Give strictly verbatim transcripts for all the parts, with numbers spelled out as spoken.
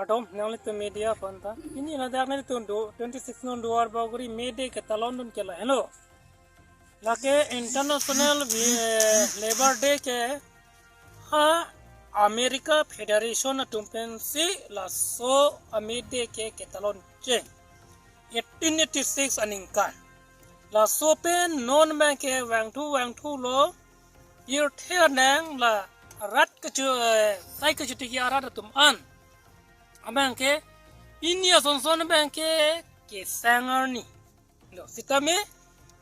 Tom, nanglitum media aphan ta. Pini ladak nanglitum do, twenty six non Duar Bagori May Day ketalon dun ke lahelo. Lake International, eh, Labour Day ke ha America Federation atum pensi laso a-May Day ke ketalon cheng. Eighteen eighty six aningkan. Laso pen non abang ke vangthu vangthu lo, pirthe anang la rat kecho, eh, sai kechotiki arat atum an abang ke pini asonson abang ke kesang arni lo. Sitame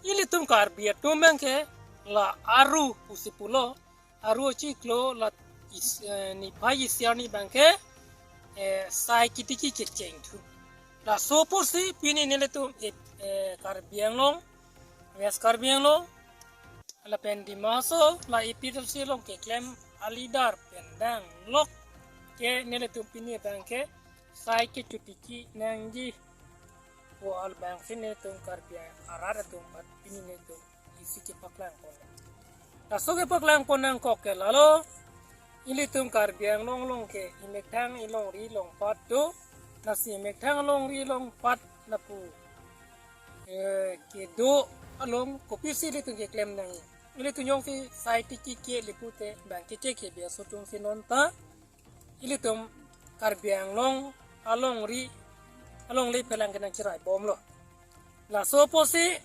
ilitum Karbi atum abang ke la aru pusi pulo, aru achiklo la is, eh, niphai isi arni abang ke, eh, sai kitiki kecheng thu. Laso pusi pini nelitum, eh, eh, Karbi Anglong, West Karbi Anglong, lapen Dima Hasao, la A P H L C along keklem a-leader pen danglok ke nelitum pini abang ke sai kechotiki nangji pu abang si nelitum Karbi arat atum aphan pini nelitum isi kepaklang pon. Laso kepaklang pon nangkok ke lalo, ilitum Karbi Anglong along ke emethang elongri elongpat do, lasi emethang elongri elongpat lapu, eh, kedo along kopisi ilitum keklem nangji. Ilitum jongsi sai tiki ke le pute abang ke che ke biaso atum si non ta ilitum Karbi Anglong alongri, alongle phelang kenang chirai bomlo. Laso pusi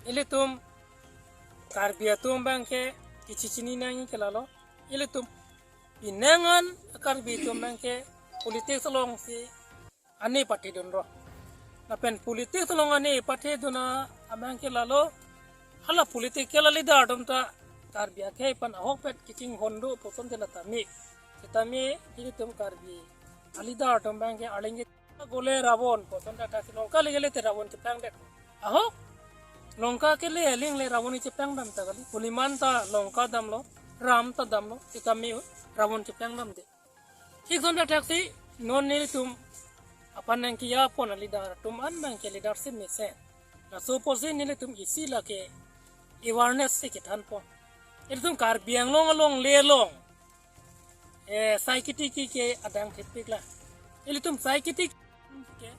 ilitum Karbi atum abang ke kechechini nangji ke lalo, ilitum pinangan Karbi atum abang ke politics along si ane pathedunlo. Lapen politics along ane pathedun abang ke lalo, hala political a-leader atum ta Karbi akhei aphan ahokpet kichinghon do puson te la tame. Sitame ilitum Karbi a-leader atum abang ke arleng ke gole Ravon puson ta, ta si Lanka le gele te Ravon cheplang det. Ahok, Lanka kele aling le Ravon cheplang dam ta kali. Hanuman ta Lanka damlo, Ram ta damlo, sitame Ravon cheplang dam det. Thik son ta thak si non nelitum aphan nangkeja pon a-leader atum an abang ke leadership mesen. Laso pusi nelitum isi lake awareness si kethan pon. Ilitum Karbi Anglong alongle along, eh, sai kitiki ke adang thepik la. Ilitum sai kitiki ke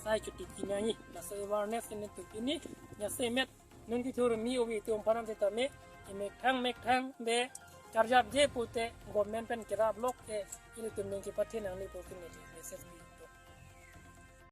sai kitiki nangji. Laso awareness nelitum pini jasemet non kethur mi ovi atum aphan sitame emethang methang de karjapje pute government pen kerap lok ke ilitum nangkepathe nangji pu pini message pi.